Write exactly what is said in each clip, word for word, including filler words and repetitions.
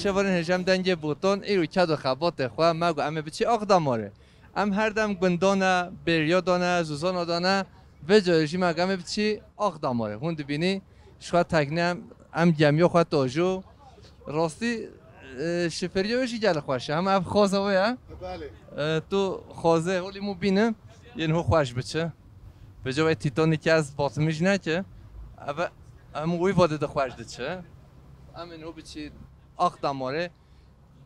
Şevanên hêja em dengê botan, îro ked û xebatê xwe me got em ê biçî Axdamarê. Em her dem gundan e, bêriya dane, zozana dane, vê carê jî me got em ê biçî Axdamarê. Hûn dibînî, ji xwe tekne em, em gemiya xwe tajo. Rastî, e, şiferiya wê jî gelek xweş e. Hema ev xwaza wê ye. Belê. E, tu xwazê holî mû bîne, yên hû xweş biçe. Vêca wê Titanicê ez batimiş neke. Ev, em wî vadê de xweş diçe. Em ên hû biçî Axdamarê.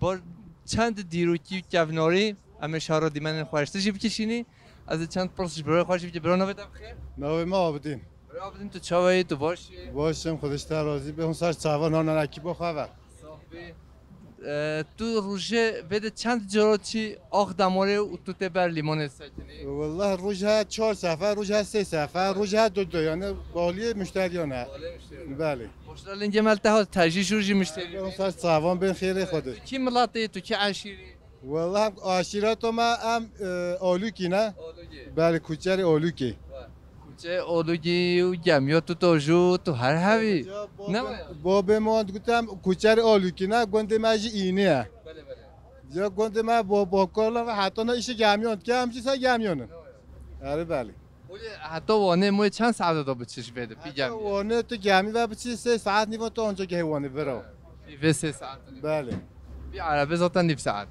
Bar çend dîrokî û kevnarî em ê şehra dîmenên xweştir jî bikişînî. Ez ê çend pirs ji birayê xwe jî bike. Bira, navê te bi xêr? Navê me Abidîn. Bira Abidîn, tu çawa yî? Tu baş î? Baş im, Xwedê ji te razî be. Hûn ser çavan, nan ekîba xwe ver. Sax bî. E, tu rojê vê de çend cara çî Axdamarê û tu tê ber lîmanê sekinî? Wellah roj he çar sefer, roj he sê sefer, roj he du du, yani baliyê müşteriyan he. Baliyê müşteriyan. Belê. Maşallah, lingê me li te hat, te jî jûr jî müşterî. Hûn ser çavan bên xêrê Xwedê. Tu kî miletê, tu kî eşîrî? Wellah em aşîreta me em, e, Olûkî ne. Olûkî. Belê, kuçerê Olûkî. Kuçeyê Olûkî û gemiya tu tajo, tu her hevî. Ya, Ne babê, var ya? Babê me wan digote em kuçerê Olûkî ne, gundê me jî Înî ye. Belê, belê. Ya gundê me bo-, Bokorla ve heta ne îşê gemiyan dike, em jî ser gemiyan in. Erê belê. Olê heta Wanê moyê çend saet da biçî ji vê de, pî Heta gemiya? Wanê tu gemî ve biçî sê saet nîvan tu anca gehê Wanê bira. Vê sê saet. Belê. Bir araba zaten nîv saet.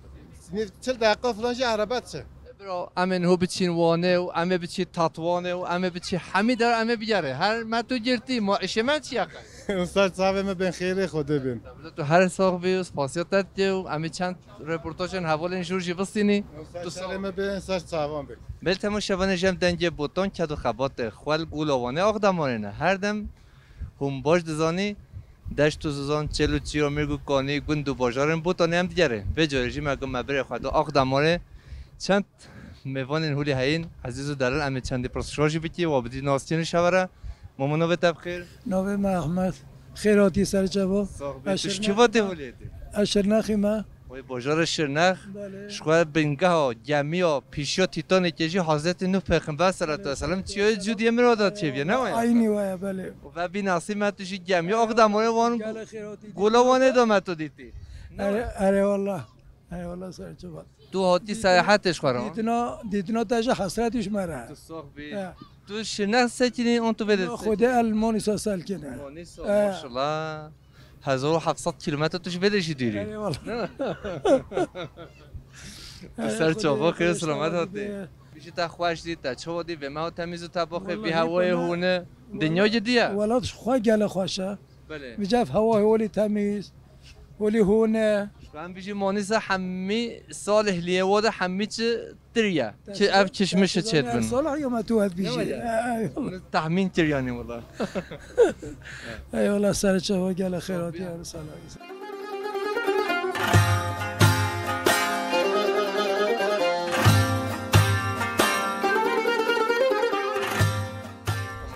Nîv çil deqiqa filan jî araba çi. E, bira, em ên ho biçîn Wanê û em ê biçî Tatwanê û em ê biçî hemî der em ê bigerê. Her me tu girtî, ma işê me çi yaqe? Ser çavê me bên xêrê Xwedê bin. Tabii tu her sax bî û spasiya te dike û em ê çend reportajên hevalên jûr jî bistînî. Ser Tu çavê sax me bên ser çavan bin. Bel temaşevanê jem dengê botan ked û xebatê xwel gula Wanê Axdamarê ne. Her dem Hûn baş dizanî, deşt û zizan, çêl û çiya, mîrg û kanî, gund û bajarên Botanê em digerê. Vê carê jî me got me birê xwe da Axdamarê. Çend mêvanên hûlî heyîn, ezîz û delal, em ê çendî pirsgirêk jî bikî, wa bidî nasînê şevere. Mamo, navê te bi xêr? Navê me Ehmed. Xêr hatî ser çava. Sax bî. Tu ji kî vatê hûlê tê? Ez Şirnexî me. Wê bajarê Şirnex, Belê. Ji xwe bingeha gemiya pîşiya Titanicê jî Hazretî Nuh Pêxember salatu vesselam çiyayê Cûdiyê Mira de çêviye, ne waya? Aynî waya, belê. Û ve bî nasî me tu jî gemiya Axdamarê wan Gele xêr hatî. Gola Wanê de me tu dîtî. Ne Erê, waya? Erê wallah. Erê wallah ser çava. Tu hatî seyahatê ji xwe re? Dîtina, dîtina te jî hesret ji me re. Tu sax bî. He. Tu Şirnex sekinî, an tu vê de Xwedê el Manîsa selkine. Manîsa, He. Maşallah. Hezar û heft sed kilometre tu ji vê de jî dûrî. Eyvallah. Ser çava xêr selamet hatî. Bijî te xweş dî, te çawa dî, vê meha temîz û te baxê, vî hewayê hûne, dinya gidiye. Welat ji xwe gele xweş e. Belê. Vîca ev hewa holî temîz, holî hûne. Em bijî Manîsa hemî Salih liyê wade hemî çi Tiriye. Ki ev kişmişi çêt bin. Salih ya me tu ev bijî. Eyvallah. Tahmin kir yani wala. Eyvallah, ser çava gele xêratiye, Salih.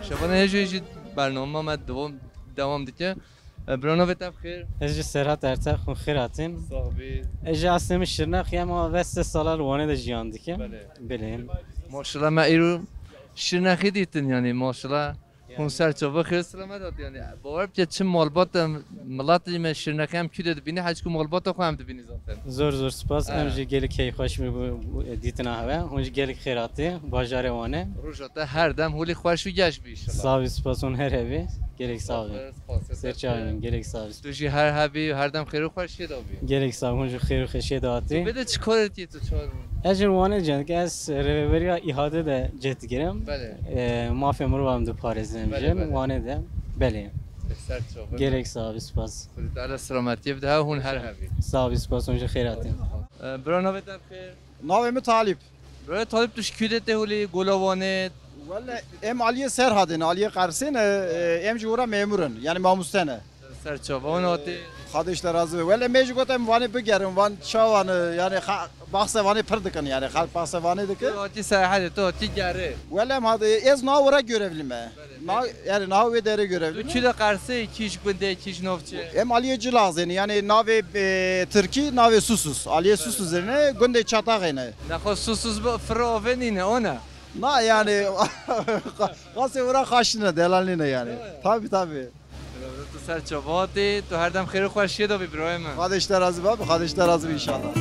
Şevane hêjî jî bernama me devam, devam dike. E, bira navê te bi xêr? Ez jî Serhat Ertex, hûn xêr hatin. Sax bî. Ez jî eslê min Şirnexî ye, ama vê sê sala li Wanê de jiyan dikim. Belê. Belê. Maşallah me îro Şirnexî dîtin yani, maşallah. Hûn ser çava xêr selamet hat yani. Bawer bike çi malbat em, miletê me Şirnexî em kû de dibîne, heçku malbata xwe em dibîne zaten. Zor zor spas. Em jî gelek keyfxweş bû bu, bu dîtina hewe. Hûn jî gelek xêr hatî bajarê Wanê. Roja te her dem holî xweş û geş bî. Sağ ol, spas, hûn her hebî. Gelek sağ ol. Ser çavên, gelek sağ ol. Tu jî her hebî, her dem xêr û xweşiyê de bî. Gelek sağ ol, hûn jî xêr û xweşiyê de hatî. Tu vê de çi karê dikî tu çar? Ez jî Wanê cih dikim, ez rêveberiya îhade de cih digirim. Belê. E, mafê mirovan diparêzim jî Wanê de. Belê. Ser çavê. Gelek sağ ol, spas. Xwedê Teala selametiyê bide, ha hûn her hebî. Sağ ol, spas, hûn jî xêr hatî. E, bira navê te bi xêr? Navê min Talîb. Bira Talîb, tu ji kû de tê holê, Gola Wanê? Wele em aliyê Serhadê ne, aliyê Qersê ne, e, em jî wira memûr in, yani mamoste ne. Ser çava, hûn hatî? Xwedê ji te razî be. Wele me jî got em Wanê bigerin, Wan çawa ne, yani xa-, baxse Wanê pir dikin, yani xelk baxse Wanê dikin. Tu hatî seyahatê, tu hatî gerê. Wele em hatî, ez niha wira görevlî me. Na, yani niha wê derê görevlî. Tu çi de Qersê, kî ji gundê, kî ji navçe? Em aliyê Cilazê ne, yani navê, e, Tirkî navê Susuz. Aliyê Susuzê ne, gundê Çataxê ne. Nexwe Susuz bi fira avê nîne, o ne? Na yani, qasê wira xaş nîne, delal nîne yani. Tabii, tabii. Tu Ser çavatê, tu her dem xêr û xweşiyê de bî birayê min. Xwedê ji te razî be, Xwedê ji te razî be înşallah.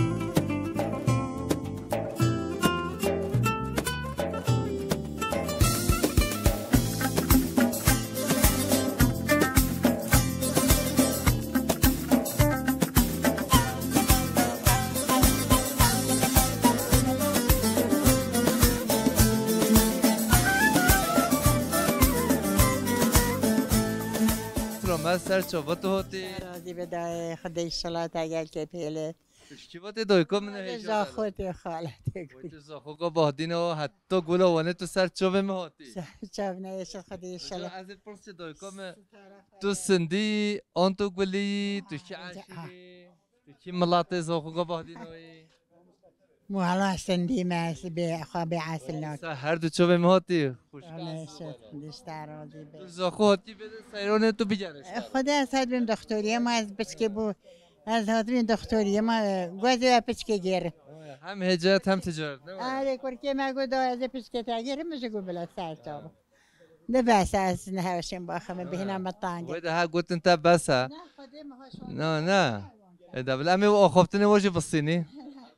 Selamet, ser çava tu hatî. Razî be dayê, Xwedê inşallah te gel kê pêle. Tu ji kî ve tê dayika min e hêja? Zaxo tê xaletê. Wê tu Zaxoka Bahdîna heta Gola Wanê tu ser çavê min hatî. Ser çav neyêşe Xwedê inşallah. Ez ê pirs çi dayika min. Tu sindî, an tu gulî, tu kî eşîrî, tu kî miletê Zaxoka Bahdîna yî? Muhala sindî me, ez bê xwe bê esil nak. Sa her du çavê min hatî. Xweş. Neyse, dişta razî be. Tu Zaxo hatî bê de seyranê tu bigere. Xwedê ez hatibim doktoriyê ma ez piçkê bû. Ez hatibim doktoriyê ma, e, guezê we piçkê gêrim. Hem hêcet hem ticaret, ne were? Erê kurkê me got da ez ê piçkê te gêrim, min jî got bila ser çava. Ne bes e, ez nehewşim baxim, bihîna me tangê. Wê de ha gotin te bes e. Ne, Xwedê me hoş olsun. Na, na. E, da bila em ê axaftinê we jî bisînî.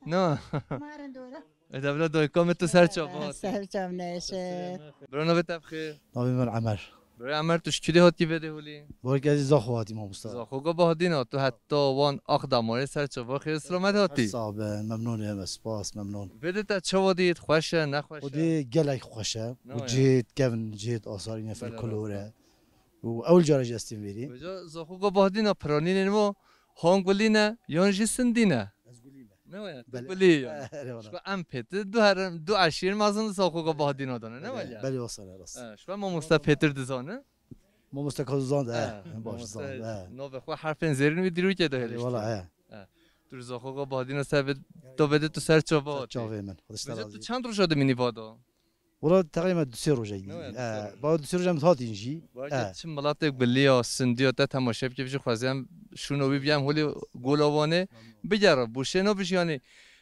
Na. Marin dora. E, da bila dayika min tu ser çava hatî. Ser çav neyşe. Bira navê te bi xêr? Navê min Emer. Bira Emer, tu ji kî dê hatî vê dê holî? Barik ez Zaxo hatî mamosta. Zaxoka Bahdîna, tu heta wan ax damarê ser çava xêr selamet hatî. Sağ be, memnun em, spas, memnun. Vê dê te çawa dît, xweş e, nexweş e? O dê gelek xweş e. Ne û ya? Cihêt kevin, cihêt asarî ne fil kulor e. Û ewil cara jî ez têm vêrî. Vêca Zaxoka Bahdîna piranînên mo hangulî ne, yan jî sindî ne? Ez gulî me. Ne waya? Tu gulî yani. Erê wala. Şko em pêtir du her, du eşîr mezin Zaxoka Bahdîna dane, ne wala? Belê wasa ne rast. E, şko mamoste pêtir dizane? Mamoste ka zan de, e, baş zan de. Navê xwe herfên zêrîn wî dîrokê de hêlişt. Wala, he. E, tu Zaxoka Bahdîna ser vê, tu vê de tu ser çava hatî. Çavê min. Vêca tu çend roja dimînî vada? Wala teqrîben du sê roja yî. Ne waya, du sê roja. Ba du sê roja min hatîn jî. Belkî çi miletê gulî ya, sindî ya te temaşe bike, bijî xweziyem şûna wî biyem holê Gola Wanê. Bigere, bûşê nabijî yanî.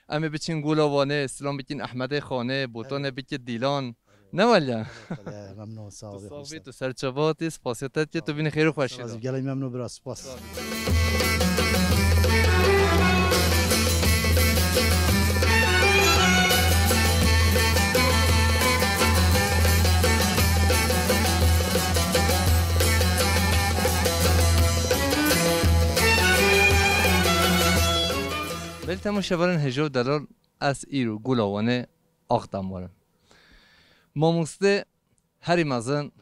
Em ê biçin Gola Wanê, silam bikin Ehmedê Xanê, botanê bike Dîlan. Ne wala? Memnun, sağ ol. Tu sax bî, tu ser çava hatî, spasiya te dike, tu bînî xêr û xweşî de. Gelek memnun biraz, spas. Belê temaşevanên hêja û delal, ez îro Gola Wanê ax damarê. Mamoste herî mezin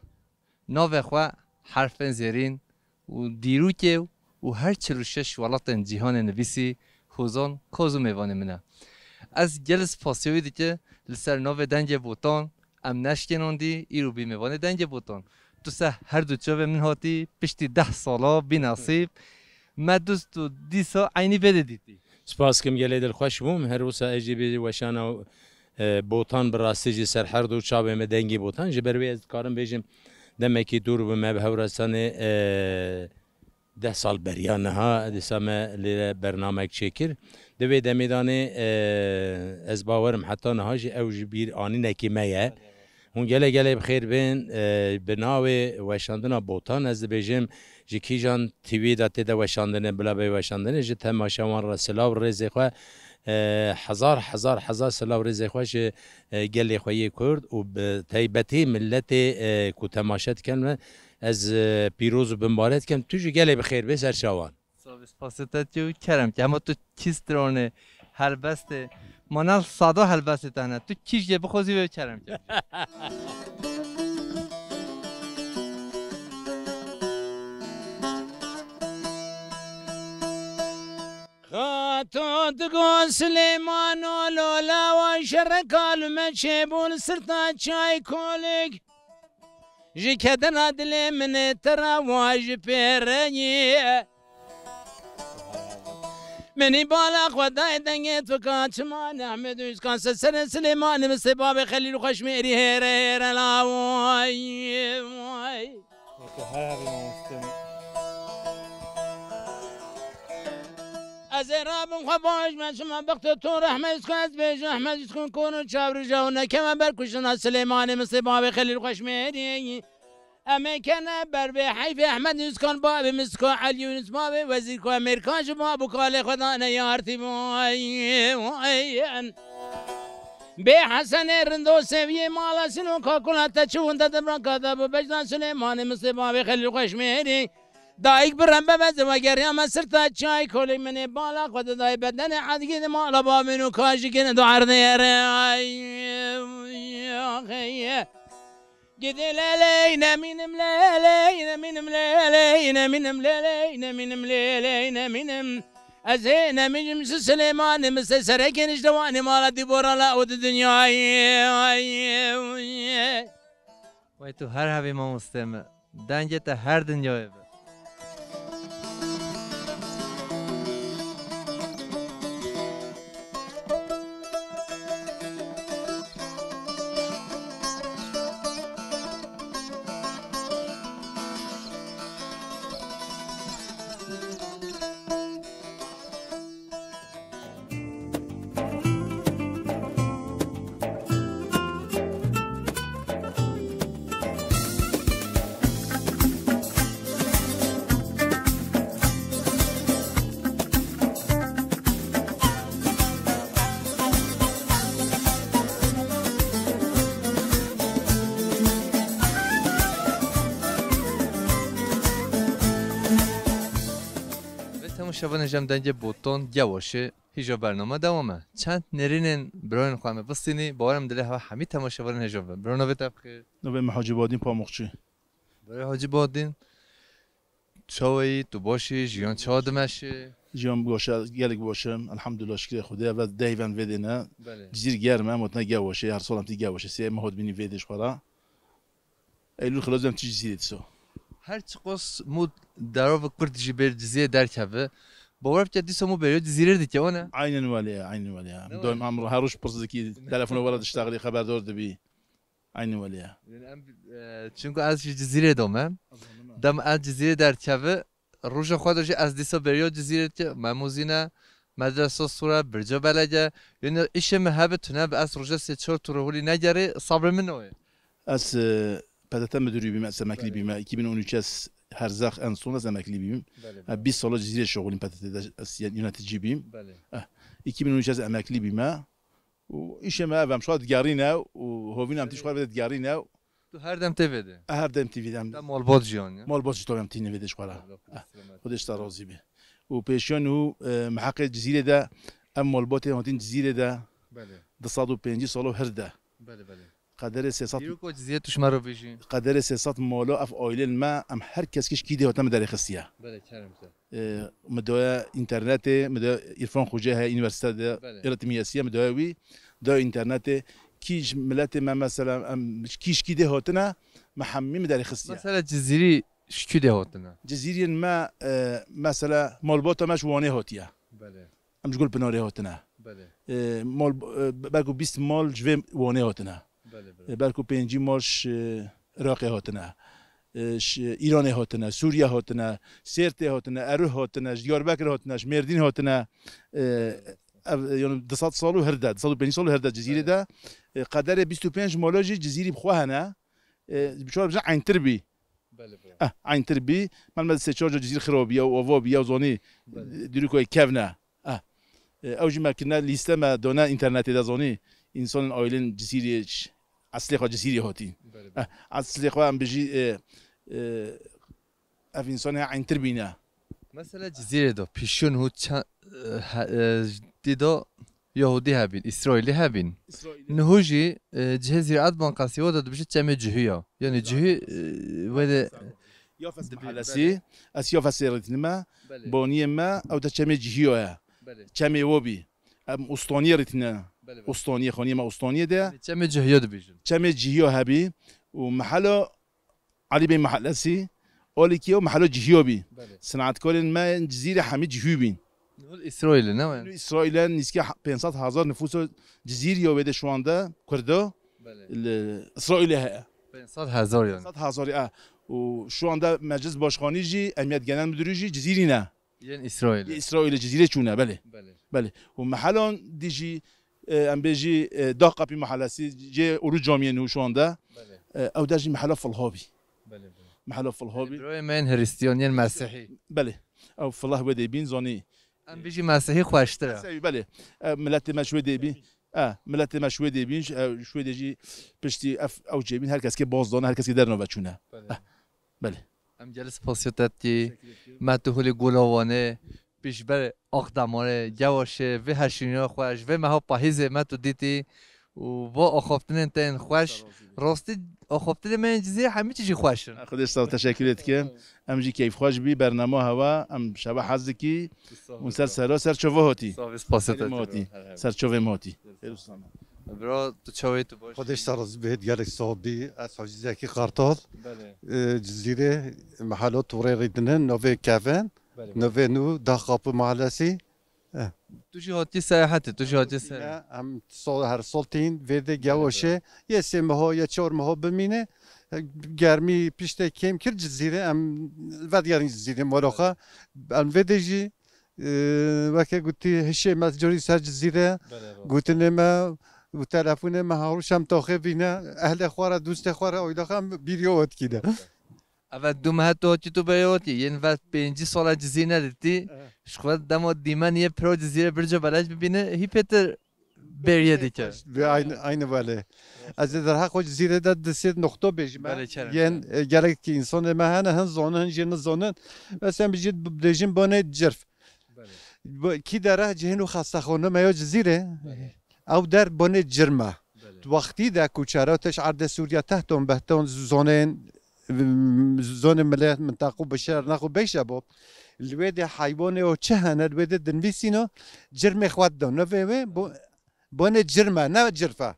navê xwe herfên zêrîn û dîrokê û her çil û şeş welatên cîhanê nivîsî Hozan Kazim mêvanê min e. Ez gelek spasiya wî dike li ser navê dengê Botan em neşkênandî, îro bî mêvanê dengê Botan. Tu ser her du çavê min hatî, piştî deh sala bî nesîb. Me dust û dîsa eynî vê de dîtî. Spas kim, gelê dilxweş bûm. Her wisa ez jî bê weşana, e, Botan bi rastî jî ser her du çavê me dengê Botan. Ji ber wê ez dikarim bêjim demekî dûr bû me bi hewresanê, e, deh sal beriya niha dîsa me lê bernamek çêkir. Di vê demê danê, e, ez bawerim heta niha jî ew ji bîr anînekî me ye. Hûn gelek gelek bi xêr bên, e, bi navê weşandina Botan ez dibêjim, ji kîjan T V de tê de weşandine, bila bê weşandine, ji temaşevan re silav rêzê xwe, e, hezar, hezar, hezar silav rêzê xwe ji, e, gelê xwe yê Kurd û bi taybetî miletê, e, ku temaşe dikin me, ez, e, pîroz û bimbaret dikim. Tu jî gelê bi xêr bê ser çavan. Spas, spasê te dikim û kerem ke. Hema tu kî stranê, helbestê, manal sada helbestê te hene. Tu kîj yê bixwazî wê kerem ke. Xato digo Silêmano lola wa şereka li me çêbû li sirta çay kolik. Ji kedena dilê min ê te re wa ji pêreyê. Minî bala xwe dayê dengê tu ka çima Nehmed Üskan se serê Silêmanê min sê babê Xelîl Xweşmêrî hêre hêre la way way. Weke her herî mamoste min. Ez ê rabim xwe baş me çima bextê to rehmet ku ez bêjim Ehmed Üskun kono çavrija û nekeme ber kuştina Silêmanê min sê babê Xelîl Xweşmêrî. Em ê kene ber vê heyfê Ehmed Yunus Kan bavê Misko Elî Yunus bavê wezîr ku Emêrkan ji ma bû kalê xwe dane yartî vay vay. Bê Hesenê rindo seviyê mala sino kakula te çi hûn te de branka de bi bejna Silêmanê Mislê bavê Xelîl Xweşmêrî. Dayik bi rembe me ziva geriya me sirta çay kolê minê bala xwe de dayê bedenê edgî de mala bavê no kajî gene do erdê yere. Ay, ay, ay. Gidê leley nemînim leley nemînim leley nemînim leley nemînim leley nemînim. Ez hê nemînim ji Silêmanê min se serekên ji dewanê mala dîbora la û di dinyayê. Ay, ay, ay. Wey tu her hebî mamostê min. Dengê te her dinyayê be. Ve temaşevanê jem dengê botan gewaşê. Hîja bername dewam e. Çend nêrînên birayên xwe me bistînî, bawer im dilê hewa hemî temaşevanên hêja be. Biro navê te bixêr? Navê min Hacî Badîn Pamukçî. Birê Hacî Badîn, çawa yî? Tu baş î? Jiyan çawa dimeşe? Jiyan baş e, gelek baş e. Elhamdulillah, şikrê Xwedê. Ev dehî ven vê dê ne. Belê. Cizîr germ e, em hotine gewaşê. Her sal em tî gewaşê. Sê me hot bînî vê dê ji xwe re. Eylûl xilas em tî Cizîrê dîso. Her çiqas mû derov kurt jî bêr Cizîrê derkeve. Bawer bike dîsa mû bêriyo Cizîrê dike, wan e? Aynen wele ya, aynen wele ya. Ne Daim wele? Em her roj pirs dikî, telefona were diştexilî, xeberdar dibî. Aynen wele ya. Yani em, e, çunku ez ji Cizîrê dome. Dem ez Cizîrê derkeve, roja xwe de jî ez dîsa beriya Cizîrê dike, memûzîne, medresa sure, birca belege. Yani îşê min hebe tune bi ez roja sê çar tu rohulî negerê, sabrê min nayê. Ez, e, P T T müdürü bîme, ez emeklî Belê. Bîme. iki bin on üç ez herzex en son ez emeklî bîm. Belê, E, belê. Bîst sala Cizîrê şixulîm P T T'de, ez yani yönetici bîm. Belê. Eh, iki bin on üç ez emeklî bîme. Û îşê me ev em şuwa digerîne û hovîna em tî şuwa vê digerîne. Tu her dem tê vê de? E, her dem tî vê de em. Te malbat jiyan ya? Malbat ji tavê em tî nivê de ji xwe re. Allah Eh, selamet. Xwedê ji te razî be. Û pêşiya nû, e, me heqê Cizîrê de, em malbatê hatîn Cizîrê de. Belê. Du sed û pêncî sal û hir de. Belê, belê. Qederê sê sed Dîroko Cizîrê tu ji me re bêjî. Qederê sê sed mala ev aîlên me, em her kes kiş kî dê hate me derê xistiye. Belê, kerem te. E, mi daye înternetê, mi daye Îrfan Xoce heye, unîversîte de Belê. Eğitim üyesi ye, mi daye wî, daye înternetê, kî ji miletê me mesela, em, kî ji kî dê hatine, me hemî mi derê xistiye. Mesela Cizîrî ji kî dê hatine? Cizîriyên me, e, mesela malbata me ji Wanê hatiye. Belê. Em ji Gulpinarê hatine. Belê. E, mal, e, belku bîst mal ji vê Wanê hatine. Belê, belê. E, belku pêncî mal ji, e, Iraqê hatine. E, ji Îranê hatine, Sûriye hatine, Sêrtê hatine, Erûh hatine, ji Diyarbekir hatine, ji Mêrdîn hatine. E, ev, yani du sed sal û hir de, du sed û pêncî sal û hir de Cizîrê Belê. De. E, qederê bîst û pênc mala jî Cizîrî bi xwe hene. E, bi çar bije eyntir bî. Belê, belê. Eh, eyntir bî. Malum sê çar ca Cizîr xirabiya û ava biya û zanî, Belê. Dîrokayê kevne. Eh. E, ew jî me kirine lîste me dane înternetê de zanî. Însanên aîlên Cizîrê ş-, eslê xwe Cizîrê hatî. Belê, belê. Eh, eslê xwe em bijî, e, e, ev însanê eyntir bîne. Mesela Cizîrê de pîşûn hû ça-, e, he-, e, dî de Yahudî hebîn, Îsraîlî hebîn. Îsraîlî. Niho jî, e, cihê Zîraet Bankasî wa de dibêje çemê Cihû ya. Yani Cihû, e, wê de Yafes dibî, Mahallesi, belê. Ez Yafesê rîtinime, Belê. Baniyê me, ew de çemê Cihû ya ye. Belê. Çemê wo bî. Em Ustaniyê rîtine. Belê, belê. Ustaniyê, xaniyê me Ustaniyê de. Yani çemê Cihû ya dibêjin. Çemê Cihû ya hebî û mehela Elî Bey Mahallesi, Alikî û mehela Cihû bî. Belê. Sinetkarên me yên Cizîrê hemî Cihû bîn. Nû Îsraîlê ne wê? Nû Îsraîlê nîzkî ha-, pênc sed hezar nifûsa Cizîrî ya wê de şu anda Kurdo. Belê. Li Îsraîlê heye. Pênc sed hezar yani. Pênc sed hezar e. Û şu anda Meclis Başkanî jî, Emniyet Genel Müdürü jî Cizîrî ne. Yên Îsraîlê. Îsraîlê Cizîrê çûne, belê. Belê. Belê. Û mehelan dî jî, e, em bêjî, e, Dağ Kapı Mahallesi, cê Ulu Camiye nû şu anda. Belê. E, ew der jî mehela Filha bî. Belê, belê. Mehelo Filho bî. Birayê me yên Hristiyan yên Mesihî. Belê. Ew Filah wê dê bîn zonî. Em bijî Mesihî xweştir e. Mesihî, belê. E, miletê me ji wê dê bî. E, miletê me ji wê dê bîn, e, ji wê dê jî piştî ev, ew çêbîn, her kes kê boz dane, her kes kê dernove çûne. Belê. E, belê. Em gelî spasiya te dikî. Teşekkür ederim. Me tu holê Golawanê, pêşber Aqdemarê, Gewaşê, vê heşîniya xwe, ji vê meha pahîzê me tu dîtî û va axaftinên te yên xweş. Rastî axaftinên me yên Cizîrê hemî tişî xweş in. Xwedê sax, teşekkür dikim. Em jî keyfxweş bî, bernama hewa, em şeva hez dikî. Hûn ser sera ser çava hatî. Sax bî, spasiya te. Serê me hatî. Ser çavê me hatî. Bira, tu çawê tu baş? Xwedê ji te razî bê, gelek sax bî. Ez Hacî Zekî Qartal. Belê. Ee, Cizîrê, mehelo Torê Rîdine, navê Kevin. Belê, belê. Navê nû Dağ Kapı Mahallesi. Eh. Tu jî hatî seyahatê, tu jî hatî seyahatê. Em sol, her sol tîn, vê de Gewaşê. Belê, belê. Yê sê meha, yê çar meha bimîne. Germî piştê kêm kir Cizîrê, em vedigerin Cizîrê, Maroxa. Em vê de jî Ee, weke gotî, hişê me carî ser Cizîre, belê, rast. Gotinê me û telefonê me her roj em taxê vîne, ehlê xwe re, dostê xwe re, oyla xwe em bîrî we dikîne. Evet, du mehe tu hatî, tu berê hatî. Yên ve pêncî sala Cizîrê nedîtî. Evet. Ji xwe dema dîmen yê piro Cizîrê Birca Belej bibîne, hî pêtir bêriye dike. Ve aynı, aynı belê. Ez ê derheq xwe Cizîrê de di sê noqto bêjim. Belê, kerem, Yên, kerem. E, gelek ki însanê me hene, hin zonin, hin jî nizonin. Mesela em jî bêjin bonê cirf. Belê. Bu, kî dere cihên û xestexane me yo Cizîrê. Belê. Ew der bonê cirm e. Belê. Di wextî de ku çareteş erdê Sûriye tehton behton zonên, zonê milê mintaqû bişer nexu beşe bo. Li wê de heywanê o çi hene, li wê de dinivîsîno, cirmê xwe didon. Navê wê bo-, bonê cirm e, ne cirf e.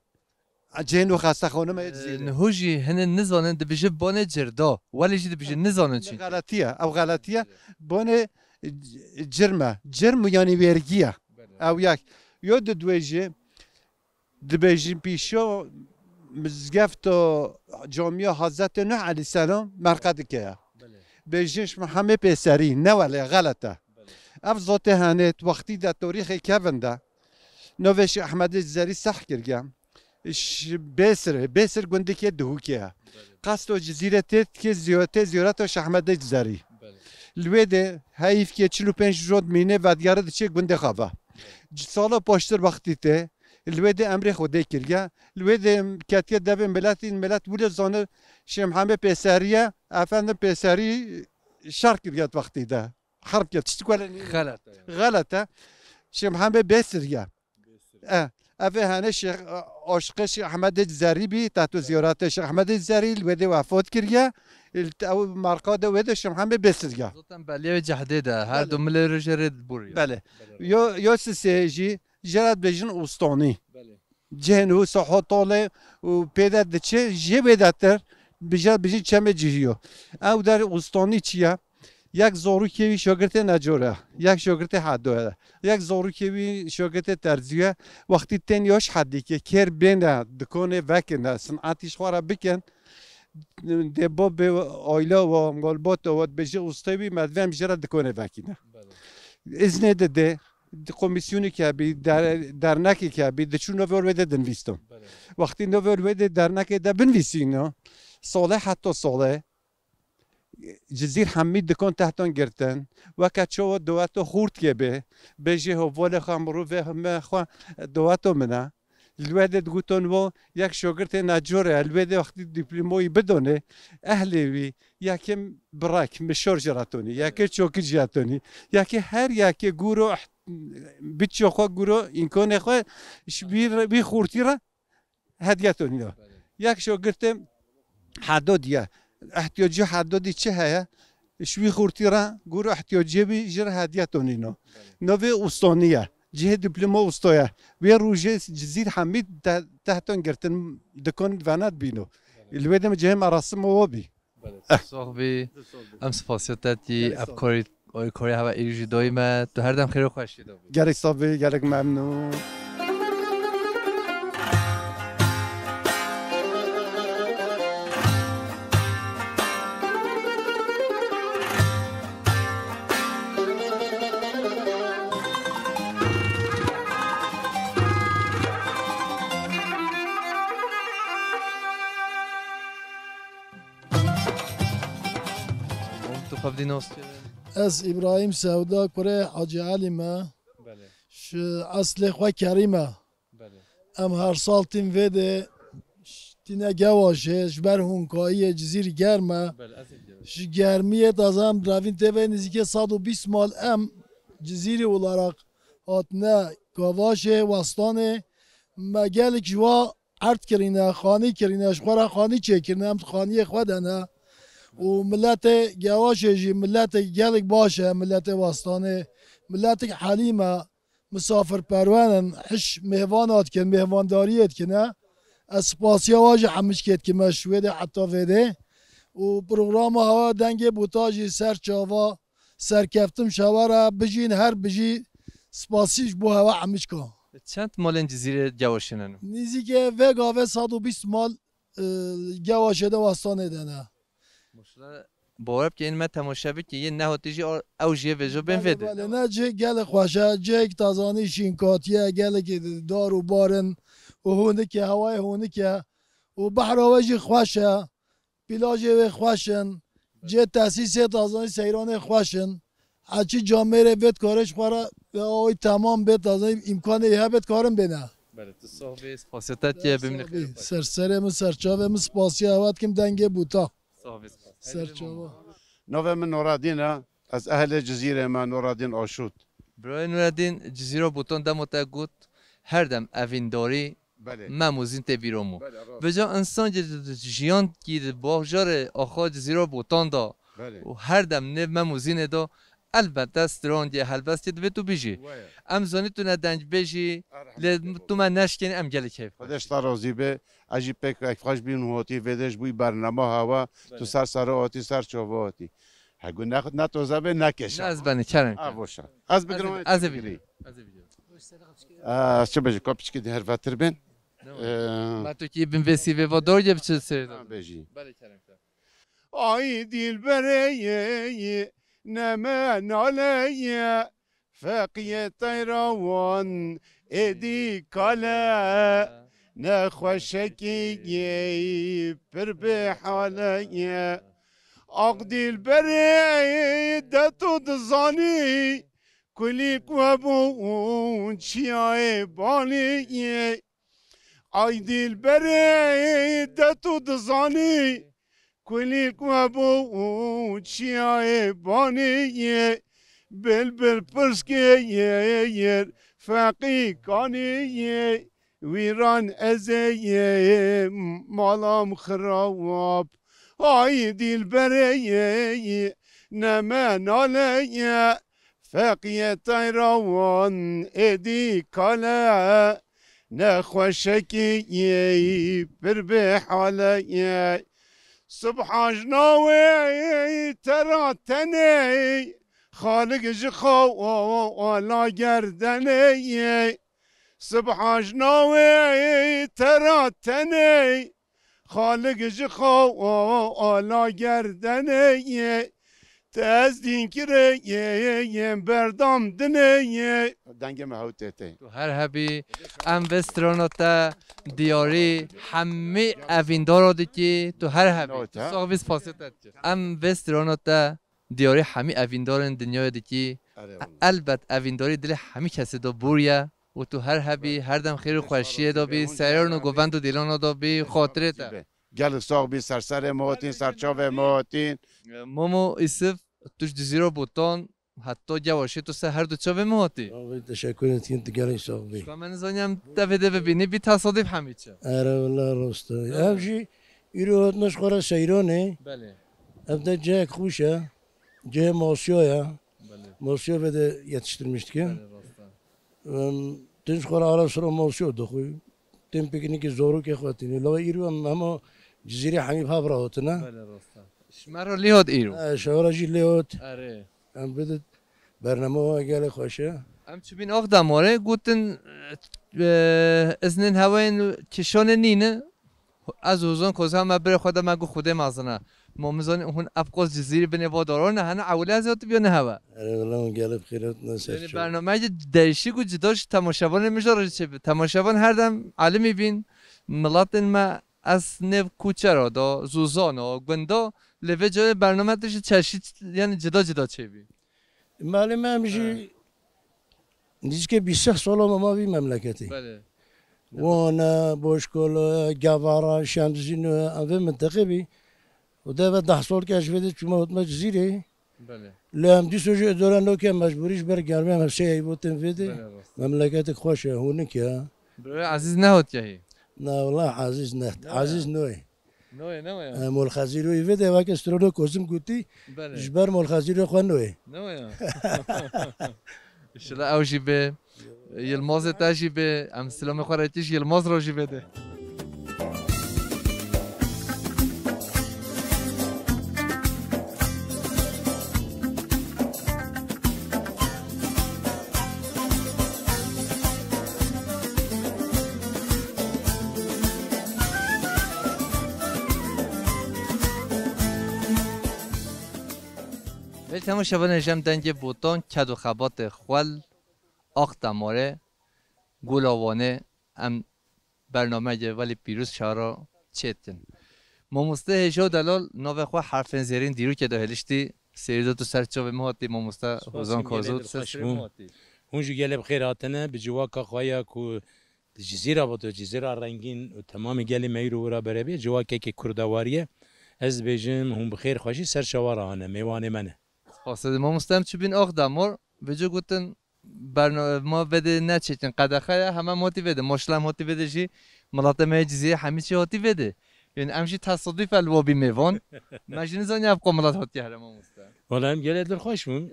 Cihên û xestexane me yê Cizîrê. Niho jî hinek nizanin dibêje bonê cirda. Welê jî dibêje nizanin çi. Xeletî ye. Ew xeletî ye. Bonê c-, cirm e. Cirm yanî wêrgî ye. Belê. Ew yek. Yo di duwê jî dibêjin pîşo mizgefto camiya Hazretê Nuh aleyhisselam merqedike ye. Belê. Bêjin ji Mihemê Pêserî. Ne welê, xelet e. Belê. Ev zotê hene, wextî de torîxê kevin de. Navê Şêx Ehmedê Cizerî seh kiriye. Ji Bêsirê, Bêsir gundikê Duhûkê ye. Belê. Qesto Cizîrê tê dikê ziyo-, tê ziyoreta Şêx Ehmedê Cizerî. Belê. Li wê de heyîfkê çil û pênc roj mîne vedigere diçe gundê xwe ve. Belê. Sala paştir wextî tê, li wê de emrê Xwedê kiriye. Li wê de ketiye devê miletî, milet wilo zane Şêx Mihemê Pêserî ye, efendim Pêserî şer kiriye wextî de. Herb kir, tiştik wele nî. Xelet e yani. Xelet e. Şêx Mihemê Bêsir ye. Bêsir. E, ev ê hene Şêx, e, aşiqê Şêx Ehmedê Cizerî bî, teto ziyaretê Şêx Ehmedê Cizerî, li wê de wefat kiriye. Li te-, ew merqa de wê de Şêx Mihemê Bêsir ye. Zaten belê wê cehdê de, her Belê. du milê rê jê rê bûriye. Belê. Belê. Yo, yo sisê jî, jê re dibêjin Ustanî. Belê. Cihên û Soho Tolê û pê de diçe, jê wê de tir, bi jê, bi jê çemê cihî yo. Ew der Ustanî çi ye? Yek zorûkê wî şogirtê necor e, yek şogirtê hedo ye, yek zorûkê wî şogirtê terzî ye. Wextî tên yoş hedî ke kêr bêne, dikonê vekine, sinetî ji xwe re bikin, dê bo bê aile we, malbata we, dibêje ustê wî, me divê em jê re dikonê vekine. Belê. Îznê dide, di komîsyonekê bî, der-, dernekekê bî, diçû navê wê de dinivîstin. Belê. Wextî navê wê de dernekê de binivîsîno, sole heta sole, Cizîr hemî dikan tehtan girtin, weke çawa daweto xurtkê bê, bêjê hevalê xwe, mirovê me xwe daweto min e. Li wê de digotin wo yek şogirtê necor e, li wê de wextî dîplomayî bidonê, ehlê wî, yekê birek, mişor jê re tonî, yekê çokî jê re tonî, yekê her yekê gûro eh-, biço xwe, gûro îmkanê xwe, ji wî re, wî xurtî re hediye tonîno. Belê. Yek şogirtê hedodî ye. Ihtiyacî hedodî çi heye? Ji wî xurtî re gûro ihtiyacê wî jê re hediye tonîno. Belê. Navê ustanî ye. Cihê dîploma usta ye. Wê rojê Cizîr hemî te-, tehton girtin, dikan vena dibîno. Belê. Li wê de cihê merasimo we bî. Belê, tu sax bî. Em spasiya te dikî, ev karî, karî heva êrî jî dayî me. Tu her dem xêr û xweşiyê de bî. Gelek sax bî, gelek memnûn. Tu xwe bi dî nas kirin? Ez Îbrahîm Sewda, kurê Hacî Elî me. Belê. Ji eslê xwe Kerî me. Belê. Em her sal tîm vê de tîne Gewaşê, ji ber hûnkayiyê Cizîrî germ e. Belê, ez ê dikim. Ji germiyê taze em revîn tê vê nêzîkê sed û bîst mal em Cizîrî olarak hatine Gewaşê, Westanê. Me gelek ji wa erd kirîne, xanî kirîne, ji xwe re xanî çêkirine, em di xaniyê xwe de ne. Û miletê Gewaşê jî miletek gelek baş e, miletê Westanê, miletek helîm e, misafirperwer in, hiş mêvana dikin, mêvandariyê dikine. Ez spasiya we jî hemişkê dikime ji wê de heta vê de. Û programa hewa dengê bûta jî ser çava, serkeftim şewa re, bijîn her bijî, spasî ji bo hewa hemişka. Çend malên Cizîrê Gewaşê ne? Nîzîkê vê gavê sed û bîst mal, e, Gewaşê de Westanê de ne. Maşallah, bawer bike, yên me temaşe bike, yên nehatî jî a-, ew jê vêjo bên vê de. Belê, belê, ne cih gelek xweş e, cihek tazanî şînkatiye, gelekî dar û bar in û hûnik e, hewayê hûnik e û behra we jî xweş e. Pîlajê wê xweş in. Cê tesîsê tazanî seyranê xweş in. Heçî camêrê vê dikare ji xwe re, e, awî temam bê, tazanî îmkanê hebe dikarin bêne. Belê, tu sax bî, spasiya te tiye, bimîne xêr. Ser serê min, ser çavê min, spasiya hewa dikim dengê bûta. Sax bî, spas. Ser çava. Navê min Nuradîn e. Ez ehlê Cizîrê me, Nuradîn Aşût. Birayê Nuradîn, Cizîra Botan dema te got, her dem evîndarî Belê. Mem û zîn tê bîra min. Belê, rast. Vêca însan ki di jiyan ki di bajarê axa Cizîra Botan da Belê. Û her dem nêv Mem û Zînê da, elbette strandiye helbestê divê tu bijî. Waya. Em zanî tu ne dengbêjî, lê tu me neşkênî, em gelek keyf Xwedê ji te razî be. Ez jî pêk keyfxweş bîm hotî vê de ji bo bernama hewa. Tu Belê. Ser serê hatî, ser çava hatî. Hegu ne, ne toze be, ne keşa. Ne ez benî, kerem. A, boşa. Ez Ez ê, bigirim, ez ê tu bigirî. Bigirî. Ez ê bigirî. Ez çi bêjim, ka piçkî di hervetir bên. Ne Ee, ma tu ki bin vê sîvê va dor ye biçi seyda. Ha, bêjî. Belê, kerem, kerem. Ay dilberê ye, ne me nale ye, feqiyê teyrawan êdî kale, ne xweşekî ye, pir bê hale ye. Aq dilberê de tu dizanî, kulî ku hebû çiyayê balî. Ay dilberê de tu dizanî, kulî ku hebû çiyayê balî. Bilbil pirskê yer feqî kanî. Wîran ez ê malam xirab. Ay dilberê ye, ne me nale ye, feqiyê teyrawan êdî kale, ne xweşekî ye, pir bê hale ye. Sibha ji navê te ra tenê, xalik ji xala gerdenê ye. Sibha ji navê te ra tenê, xalik ji xala gerdenê ye. Te ez dîn kirê ye, berdam dinê ye. Dengê me hew tê tê. Tu her hebî, em vê strana te diyarî hemî evîndara dikî, tu her hebî. Newt, Tu ha? Sax bî, spasê te dikir. Em vê strana te diyarî hemî evîndarên dinyayê dikî. Erê wele. Elbet evîndarî dilê hemî kesê de bûriye û tu her hebî, her dem xêr û xweşiyê de bî, seyran û govend û dîlana de bî, xatirê te. Gelek sax bî, ser serê me hatîn, ser çavê me hatîn. Momo Îsif, tu ji Cizîra Botan heta Gewaşê tu ser her du çavê me hatî. Abi, teşekkür ederim, tu gelek sax bî. Ka me nizanî em te vê de bibînî, bî tesadîf hemî çi. Erê wele rast e. Erê. Ev jî îro hatine ji xwe re seyranê. Belê. Ev de cihek xweş e. Cihê masiya ye. Belê. Masiya vê de yetiştirmiş dike. Belê, rast e. Em, tu ji xwe re ara sira masiya dixwî. Tên pîknîkê zarokê xwe tînî. Lewê îro em hema Cizîrê hemî bi hev re hatine. Belê, rast e. Ji me re lê hat îro. E, ji we re jî lê hat. Erê. Em bidin bername we gelê xweş e. Em çûbîn Axdamarê, gotin, e, iznên hewayên kişanê nîne. Ez hozan kozan me birê xwe de me got Xwedê mezin e. Ma min zanî hûn ev qas Cizîrî binê va daran e, hene ewilê ez hatibî ne hewe. Erê, wele hûn gelê bi xêr hatin, ne ser Yanî çav. Bernameyê değişik û cida ji temaşevanê min jî re çêbi. Temaşevan her dem elimî bîn, miletên me ez nêv kuçera da, zûzana, gunda, lê vê carê bername te ji çeşît, yani cida cida çêbî. Malê me em jî nîzikê bîst sal ma ma vî memleketê. Belê. Wana, Boşkolo, Gavara, Şemzîno, em vê mintiqê bî. Û deve deh sal ke ez ji vê de çûme hotme Cizîrê. Belê. Lê em dîso jî îdare nake, mecbûrî ji ber germê em sê heyvotên vê de. Belê, rast. Memleketek xweş e, hûnik e. Birayê Ezîz nehotiye hî? Na, wela Ezîz ne, ne ya. Ezîz noyê. Noyê, ne ya? E, Molxezîroyê vê de weke strolo Kozim gotî, belê, ji ber Molxezîroyê xwe noyê. Ne ya? Înşallah ew jî bê. Yilmazê te jî bê. Em silamê xwe re tîj Yilmaz re jî bê de. Vê temaşevanê jem dengê botan, ked û xebatê xwel, ax demarê, gola Wanê, em bernameyê welî pîroz şara çêtin. Mamoste hêja û delal navê xwe herfên zêrîn dîrokê de hiliştî. Seyîdo tu ser çavê min hatî, mamoste Hozan Kazo, tu ser serê min hatî. Hûn jî gelê bi xêr hatine, bi civaka xwe ya ku di Cizîra Boto, Cizîra Rengîn û temamê gelê me îro wira berebiye, civakekê kurdewarî ye. Ez dibêjim hûn bi xêr xweşî ser çava re hane, mêvanê me ne. Spas. Mamoste em çûbîn ax demar, vêca gotin, bernama vê de neçêtin qedexe ye, heme em hatî vê de. Maşallah em hatî vê de jî miletê me yê Cizîrê hemî çî hatî vê de. Yani em jî tesaduf e li we bî mêvan. Me jî nizaniye ev qo milet hatiye here mamoste. Wala em gelê dilxweş bûn.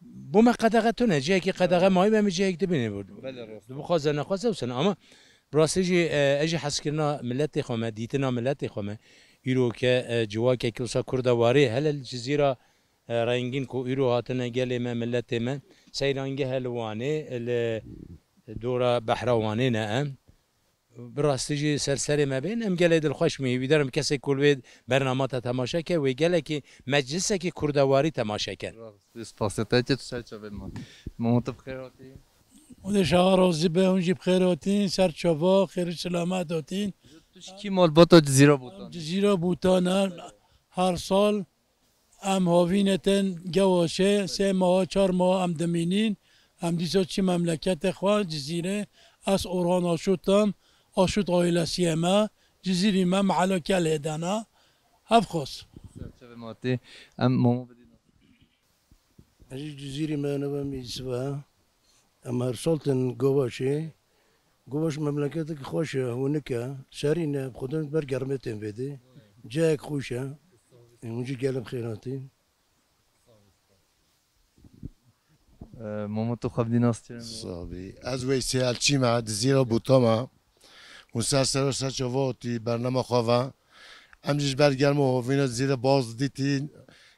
Bo me qedexe tune, cihekî qedexe mayî be, em cihek dibînê bo. Belê, rast. Dibixwaze nexwaze wisa ne. Ama bi rastî jî, e, ez jî hezkirina miletê xwe me, dîtina miletê xwe me. Îro ke, e, civakekî wisa kurdewarî hele li Cizîra e, rengîn ku îro hatine gelê me, miletê me, seyrangehe li Wanê, li dora behra Wanê ne em. Bi rastî jî ser serê me bên, em gelê dilxweş bûn. Hêvîdar im kesê ku li wê bernama te temaşe ke, wê gelekî meclisekî kurdewarî temaşe ken. Rast, spasê te, tu ser çavên me. Mamo, tu bi xêr hatî. Xwedê şawa razî be, hûn jî bi xêr hatîn, ser çava, xêr û selamet hatîn. Tu ji kî malbata Cizîra Botan? Cizîra Botan e, her sal Em havînê tên Gewaşê, sê meha, çar meha em dimînîn. Em dîsa çi memleketê xwe, Cizîrê. Ez Orhan Aşot im, Aşot aîlesiyê me, Cizîrî me, mehela Kelhê de ne. Hevxoz. Ser çavê me hatî, em Mamo bidîn. Ez jî Cizîrî me, navê min Yusuf e. Em her sal tên Govaşê. Govaş memleketek xweş e, hûnik e, serîn e, bi Xwedê ber germê tên vê de. Cihek xweş e. Hûn jî gelê bi xêr hatîn. Ee, Mamo, tu xwe bidî nas çi? Sabî. Ez Weysê Elçî me, Cizîra Bûta me. Hûn ser ser û ser çava hatî bernama xwe ve. Em jî ji ber germ û hovîna Cizîrê baz dîtî.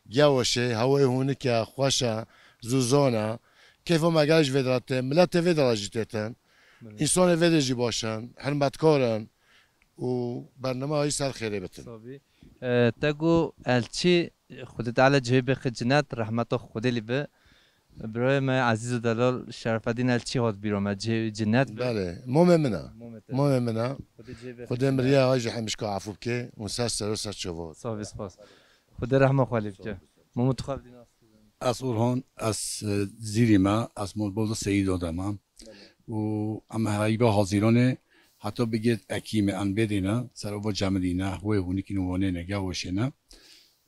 Gewaşê, hewayê hûnik e, xweş e, zûzan e. Keyfa me gelek ji vê de re tê, miletê vê de re jî tê tin. Belê. Însanê vê de jî baş in, hirmetkar in û bernama hî ser xêrê bitin. Sabî. E, te got Elçî, Xwedê Teala cihê bêxe cinet, rehmeta Xwedê lî be. Birayê me ezîz û delal Şerefedîn Elçî hat bîra me, cihê wî cinet be. Belê, momê min e. Momê te. Momê min e. Xwedê cihê bêxe cinet. Xwedê miriye, ay jî hemişka efû bike, hûn ser ser û ser çava. Sabî, spas. Xwedê rehma xwe lê bike. Mamo, tu xwe bidî nas. Ez Orhan, ez, e, Cizîrî me, ez malbata Seyîdo de me. Belê. Û em heyva Hazîranê heta bigêt Ekîmê em bêdîne, serova Cemidî ne, wê hûnikî ne, Wanê ne, Gewaşê ne.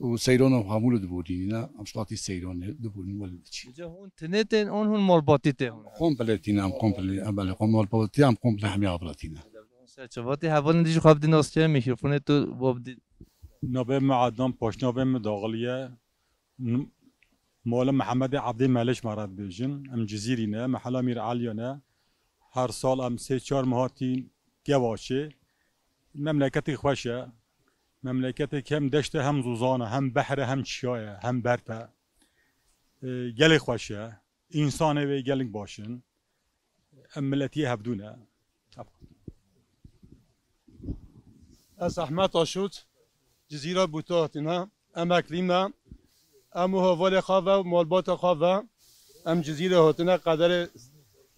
Û seyrana hemû li diborînîne, em ştatî seyranê diborîn wele diçî. Îca hûn tinê tên, an hûn malbatî tê hûn? Komple tîne, em komple, em belê, kom malbatî, em komple hemî avratîne. Ser çavatî hevalên dijî xwe bidî nas çi, mîkrofonê tu bo bidî. Navê min Ednan, paşnavê min Daxiliye. N-, Mola Mihemedê Evdê Meliş me re dibêjin. Em Cizîrî ne, mehela Mîr Eliya ne. Her sal em sê çar mehatî Gevaşê. Memleketê xweş e. Memleketê hem deşt e, hem zozan e, hem behr e, hem çiya ye, hem bert e. E, gelê xweş e. Însanê wê gelek baş in. Em miletiyê hevdû ne. Ez Ehmed Aşût, Cizîra Bûto hatine, emeklî me. Em û hevalê xwe ve, malbata xwe ve, em Cizîrê hatine, qederê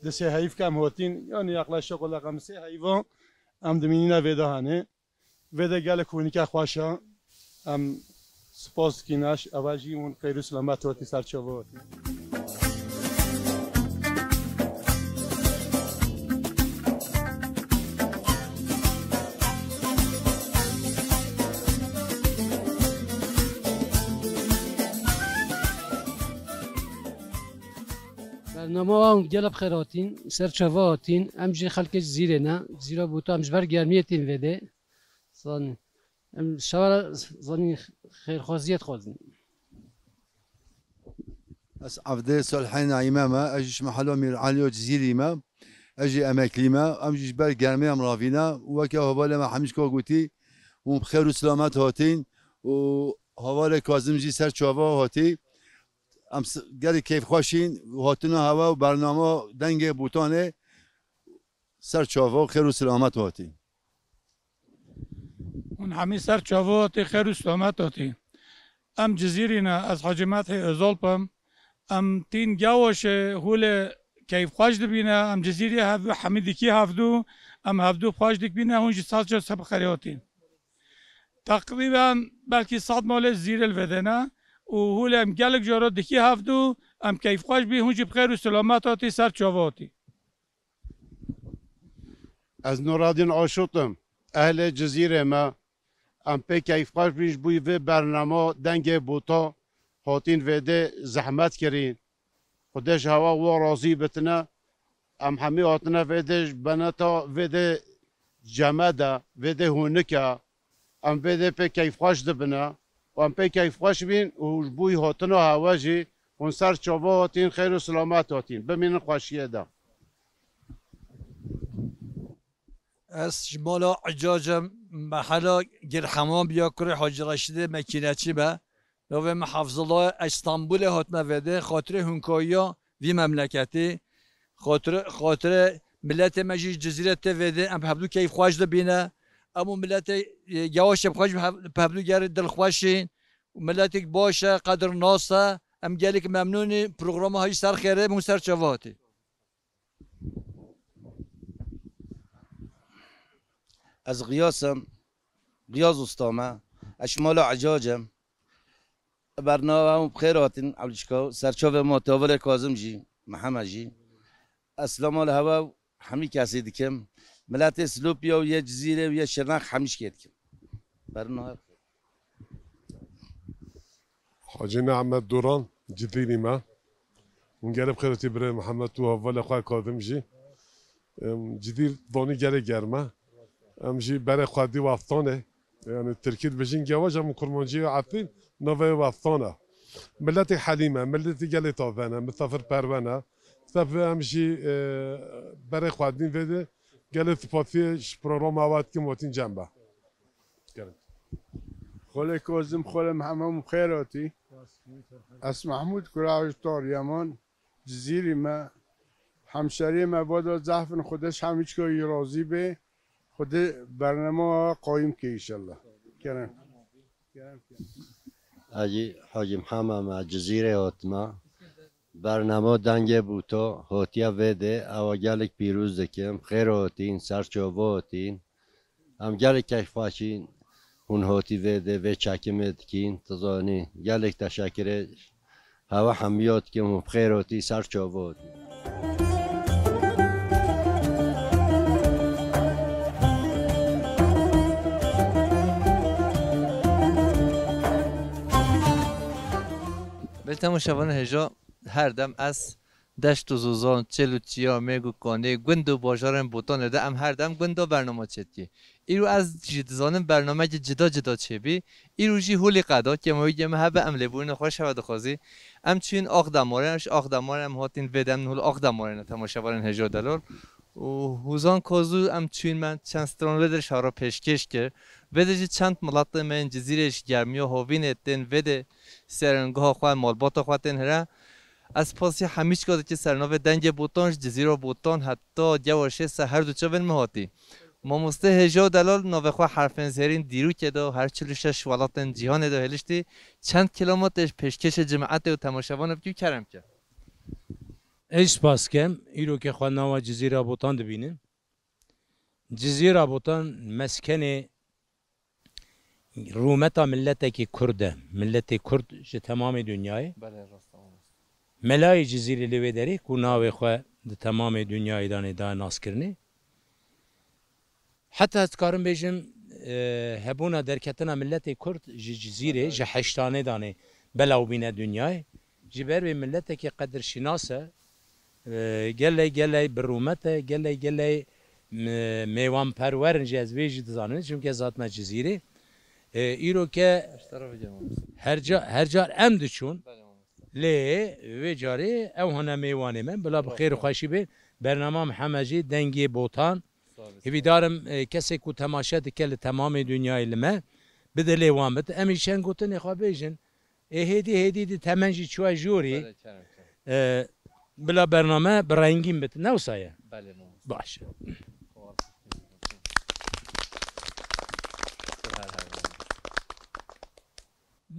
di sê heyv ke em hatîn, yanî yaklaşık olarak em sê heyva, em dimînîne vê de hanê. Vê de gelek hûnike xweş e. Em spas dikîn, eş eva jî hûn xêr û selamet hatî ser çava hatî. Bernama wan gelek xêr hatîn, ser çava hatîn. Em jî xelkê Cizîrê ne. Cizîra Bûta, em ji ber germiyê tîn vê dê. Zanî. Em şewara zanî xêrxwaziyê dixwazin. Ez Evdê Salihê Naîme me, ez jî ji mehela Mîr Elî yo Cizîrî me. Ez jî emeklî me. Em jî ji ber germê em ravîne. Weke hevalê me Hemîşko gotî, hûn bi xêr û silamet hatîn û hevalê Kazim jî ser çava hatî. Em s-, gelî keyfxweşîn, hatina hewe û bernama Dengê Bûtanê ser çava û xêr û silamet hatîn. Hûn hemî ser çava hatî, xêr û selamet hatî. Em Cizîrî ne, ez Hacî Methî Özalp im. Em tîn Gewaşê hûlê keyfxweş dibîne, em Cizîrî hevdû hemî dikî hevdû, em hevdû xweş dikbîne, hûn jî salça sebxerê hatîn. Teqrîben belkî sed malê Cizîrê li vê dê ne û hûlê em gelek cara dikî hevdû, em keyfxweş bî, hûn jî bi xêr û selamet hatî ser çava hatî. Ez Nuradîn Aşot im. Ehlê Cizîrê me. Em pê keyfxweş bîn ji bo vê bernama Dengê Bûta hatîn vê dê zehmet kirîn. Xwedê ji hewa we razî bitine. Em hemî hatine vê dê ji beneta vê dê ceme de, vê dê hûnik e. Em vê dê pê keyfxweş dibine û em pê keyfxweş bîn û ji bo hatina hewe jî hûn ser çava hatîn, xêr û silamet hatîn. Bimînin xweşiyê de. Ez ji mala Ecac im, mehela Girhemam ya kurê Hacî Reşîdê Mekîneçî me. Navê min Hafizullah e, ez Stenbolê hatime vê dê, xatirê hûnkayiya vî memleketê, xatirê, xatirê miletê me jî ji Cizîrê tê vê dê, em bi hevdû keyfxweş dibîne. Em û miletê, e, Gewaşê bi xwe jî bi hev-, bi hevdû gerê dilxweş in. Miletek baş e, qedirnas e. Em gelek memnûn in. Programa heyî ser xêrê, hûn ser çava hatî. Ez Xiyas im, Xiyas Usta me. Ez ji mala Ecac im. Bernama hûn bi xêr hatin, Ewlîçka. Serçavê ma Tevalê Kazim jî, Mihemed jî. Ez silama li hewe û hemî kesî dikim. Miletê Silopya û yê Cizîrê û yê Şirnex hemî ji kê dikim. Bernama Hacî Nehmet Duran, Cizîrî me. Hûn gelê bi xêr hatî birê Mihemed û hevalê xwe Kazim jî. Em, Cizîr donî gelê germ e. Em jî berê xwedî weftanê. Yani tirkî dibêjin gewac, em kurmancî û efîn navê weftan e. Miletê helîm e, miletê gelê taze ne, misafirperwer ne. Sef em jî, e, berê xwedîn vê de gelê spasiyê ji programa we dikim, hatîn cem be. Gelin. Xolê Kozim, xolê Mihemed, bi xêr hatî. Ez Mehmûd Kuraş Taryaman, Cizîrî me. Hemşeriyê me vada zehf in, Xwedê ji hemî çika yî razî bê. Xwedê bernama qayîm ke înşallah. Kerem. Kerem, kerem. Hacî, Hacî Mihemed me, Cizîrê hatime. Bernama Dengê Bûto hotiya vê dê, ewa gelek pîroz dikim. Xêr hatîn, ser çava hatîn. Em gelek keyfxweşîn, hûn hatî vê dê, vê çekimê dikîn. Tu zanî, gelek teşekirê hewe hemiya dikim, hûn bi xêr hatî, ser çava hatî. Belê temaşevanên hêja, her dem ez deşt û zozan, çêl û çiya, mêg û kanê, gund û bajarên Botanê de em her dem gunda bernama çêdikî. Îro ez jî dizanim bernameyekî cida cida çêbî. Îro jî holî qeda, kêmawî gê me hebe em lêbûrîna xweş hewe dixwazî. Em çûyîn Ax Demarê, ji Ax Demarê em hatîn vê dem hol Ax Demarê ne temaşevanên hêja delal. Û Hûzan Kazû em çûyîn me çend stran vê de ji hewe re pêşkêş kir. Vê de jî çend miletê me yên Cizîrê ji germiya havînê tên vê de serên guha xwe, malbata xwe tên hire. Ez spasî hemî çika dikî ser navê Dengê Botan ji Cizîra Botan heta Gewaşê ser her du çavên min hatî. Mamoste hêja û delal navê xwe herfên zêrîn dîrokê de her çil û şeş welatên cîhanê de hêliştî çend kilometre ji pêşkêşê cimetê û temaşevanê bikî û kerem ke. Ez spas kem, îro ke xwe nava Cizîra Botan dibînin. Cizîra Botan meskenê rûmeta miletekî Kurd e. Miletê Kurd ji temamê dinyayê. Belê, rast e. Melayê Cizîrê li wê derê ku navê xwe di temamê dinyayê danê daye naskirinê. Heta ez dikarim bêjim, e, hebûna derketina miletê Kurd ji Cizîrê, ji heştanê danê belaw bîne dinyayê. Ji ber wê miletekî qedirşînas e, e, gelê gelê bi rûmet e, gelê gelê, m-, mêwanperwer in jî ez vê jî dizanim, çimkî ez hatime Cizîrê. E, îro ke Ji te re bigem mamoste. Her ca-, her car em diçûn, Belê mamoste. Lê vê carê ew hene mêwanê me, bila bi xêr û xweşî bên. Bernama Mihemed jî dengê Botan. Sağ olasın. Hêvîdarim, e, kesê ku temaşe dike li temamê dinyayê li me, bide lê wan bit. Em î çend gotinê xwe bêjin. Ê hêdî hêdî di temen jî çûye jorî. Belê, kerem, kerem. E, bila bername bi rengîn bit. Ne wisa ye? Belê, mamoste. Baş.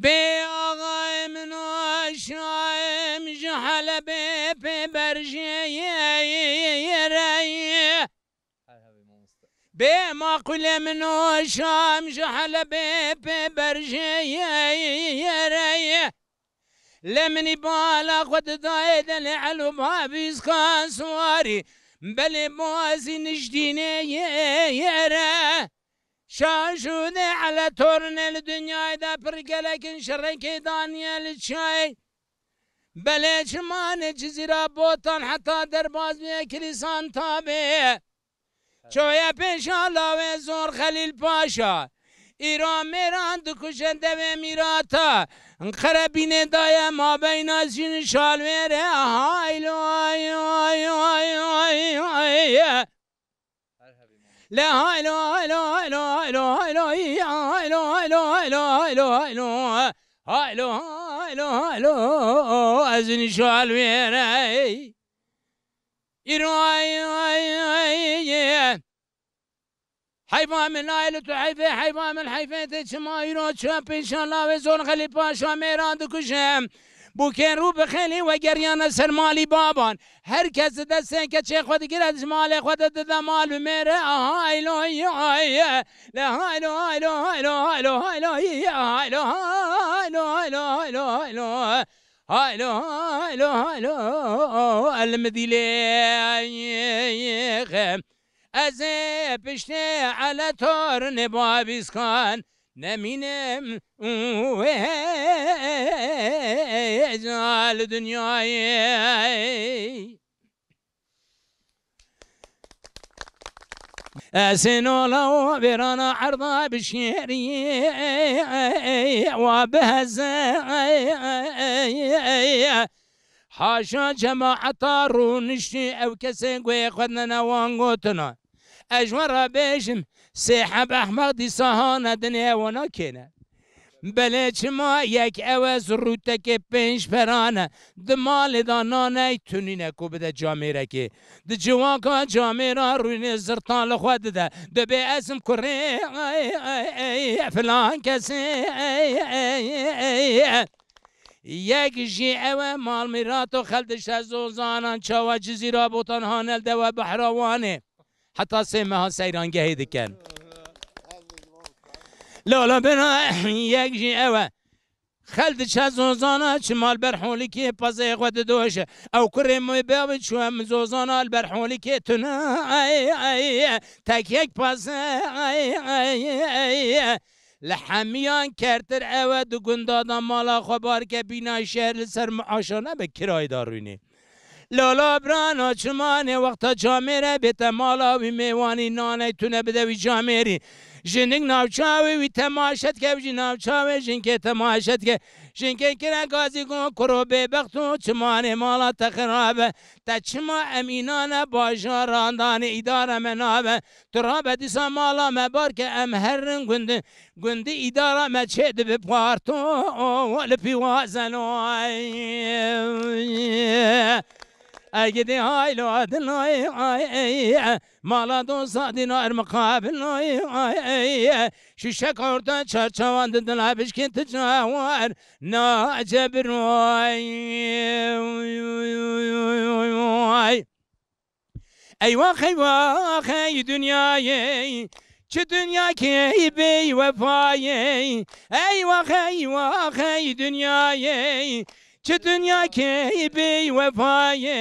Bê axayê min û şayê min ji Helebê pê berjê ye, ye, ye, ye, re, ye. Bê maqûlê min û şam ji Helebê pê berjê ye, ye, re, ye. Lê minî bala xwe didayê delê Elo Babîskan siwarî, belê bazî nijdînê ye, ye, re. Şaşûdê Ele tornê li dinyayê de pir gelek in şerekê daniye li çay. Belê çimanê Cizîra Botan heta derbaz bê kilîsan tabê. Çoye pêşa lawê zor Xelîl Paşa. Îro mêran dikuje devê mîrata. Qerebînê daye mabeyna jîn şalwêrê. Haylo, ay, ay, ay, ay, ay. Le haylo, haylo, haylo, haylo, haylo, haylo, haylo, haylo, haylo, haylo. Haylo, haylo, haylo, ez nîşal wêrey. Îro ay, ay, ay, ye. Heyfa min ay li tu heyfê, heyfa min heyfê te çima îro çöp inşallah ve zor Xelî Paşa mêran dikuje. Bûkên rû bi xêlî vegeriyane ser malî baban. Her kes di destê keçê xwe digire, ji malê xwe de dide mal bi mêre. Aha, eylo, ay, le haylo, haylo, haylo, haylo, haylo, haylo, haylo, haylo, haylo, haylo, haylo, haylo, haylo, el midîlê. Ez ê piştê Ele tornê Babîskan nemînim wê ca li dinyayê. Ez ê nola û vêrana erda bişêrî, wa biheze. Haşa cemaeta rûniştî ew kesên guhê xwe dine wan gotina. Ez ji we re bêjim, sê heb ehmeq dîsa hane dinê wana kêne. Belê çima yek ew e zirûtekê pênc perane, di malê de naney tunîne ku bide camêrekê. Di civaka camêra rûnê zirta li xwe dide. Dibê ez im kurê filan kesê. Yek jî ew e malmîrato xel dişe zozanan çawa Cizîra Botan hane li dewe behra Wanê. Heta sê meha seyrangehê dikin. Lala bina yek jî ew e. Xel diçe zozana çima li ber holîkê pazê xwe didoşe. Ew kurê min bavê çûye min zozana li ber holîkê tune. Tek yek paz. Li hemiyan kertir ew e di gunda de mala xwe barke bîna şer li ser miaşa nebe kirayê de rûnê. Lala birana çimanê wexta camêre bête mala wî mêwanî naney tune bide wî camêrî. Jinik navçawê wî temaşe dike, wî jî navçawê jinkê temaşe dike. Jinkê kire gazî got, kuro bêbext û çimanê mala te xirab e. Te çima em înane bajaran danê îdara me nabe? Tu rabe dîsa mala me barke em herin gundin. Gundî îdara me çê dibe parto li pîwazeno. Ay gidê haylo dilay ay, mala dosa dînar miqabil ay. Şişek orta çarçavan di dila bişkê tu cawar na cebiroy. Eywax eywax ey dinyayê, Çi dinyakê bêwefayê, ey wax, ey wax, ey dinyayê. Çi dinyakê bêwefayê,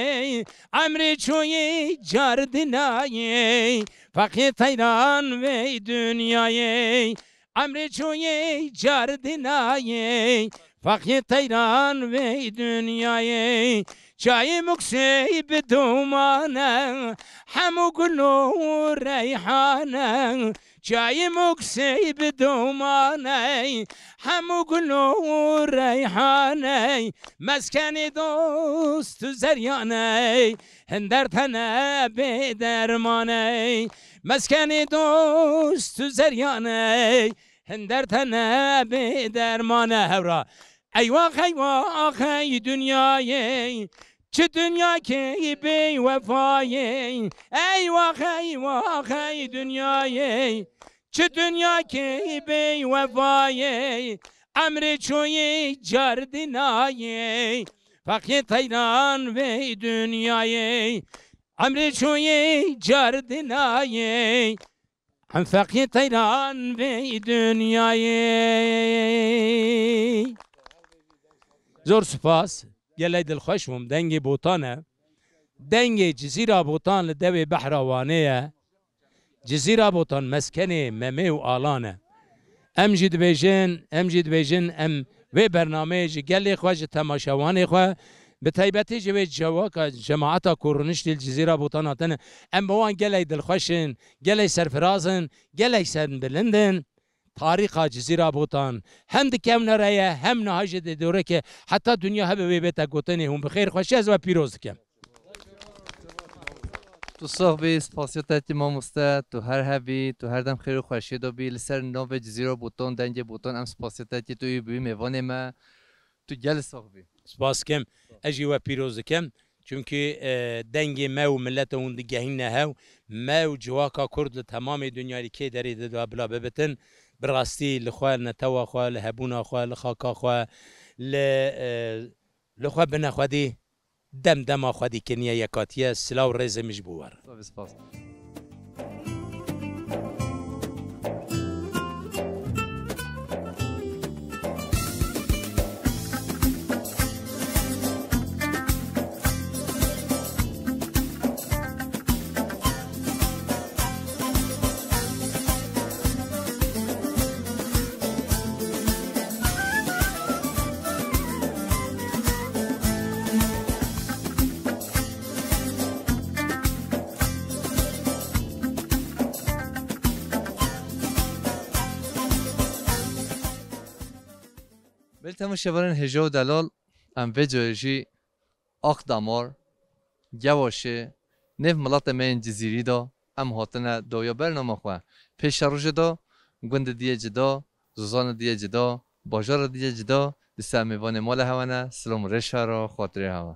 emrê çûyê cardinayê. Feqê teyran vê dinyayê, emrê çûyê cardinayê. Feqê teyran vê dinyayê. Çayê muksê bi domane, hemû gul û reyhane. Çayê muksê bi domane, hemû gul û reyhane. Meskenê dost û zeryane, hinder tene bê dermane. Meskenê dost û zeryane, hinder tene bê dermane. Hewra. Ey wax, ey wax, ey dinyayê. Çi dinyakê bêwefayê. Ey wax, ey wax, ey dinyayê. Çi dinyakê bêwefayê. Emrê çûyê cardinayê. Feqê teyran vê dinyayê. Emrê çûyê cardinayê. Em feqî teyran vê dinyayê. Zor spas. Gelek dilxweş bûm. Dengê Botan e. Dengê Cizîra Botan li dewê behra Wanê ye. Cizîra Botan meskenê Memê û Alan e. Em jî dibêjin, em jî dibêjin, em vê bernameyê ji gelê xwe, ji temaşevanê xwe, bi taybetî ji vê cewaka cemaeta ku rûniştî li Cizîra Botan hatine, em bi wan gelek dilxweş in, gelek serfiraz in, gelek serbilind in. Tarîxa Cizîra Botan hem dikevne re ye, hem niha jî dê doreke heta dinya hebe wê bête gotinê. Hûn bi xêr xweşî, ez we pîroz dikim. Tu sax bî, spasiya te tî mamoste, tu her hebî, tu her dem xêr û xweşiyê de bî. Li ser navê Cizîra Botan, Dengê Botan, em spasiya te tî, tu yê bûyî mêvanê me. Tu gelî sax bî. Spas dikim. Ez jî we pîroz dikim. Çimkî, e, dengê me û mileta hûn digehîne hev, me û civaka Kurd li temamê dinyayê li kê derê de bila bibitin, bi rastî li xwe, li netewa xwe, li hebûna xwe, li xaka xwe, li, e, li xwe bine xwedî dem dema xwedî keniye yekatiye. Silav rêzê min ji bo we re. Spas, spas. Belê temaşevanên hêja û delal, em vê carê jî Aqdamar, Gewaşê, nêv miletê me yên Cizîrî de em hatine dawiya bernama xwe. Pêşerojê de gundê dî yê cida, zozanê dî yê cida, bajarê dî yê cida, dîsa em mêvanê mala hewe ne, silam û rêz ji hev re, xatirê hewe.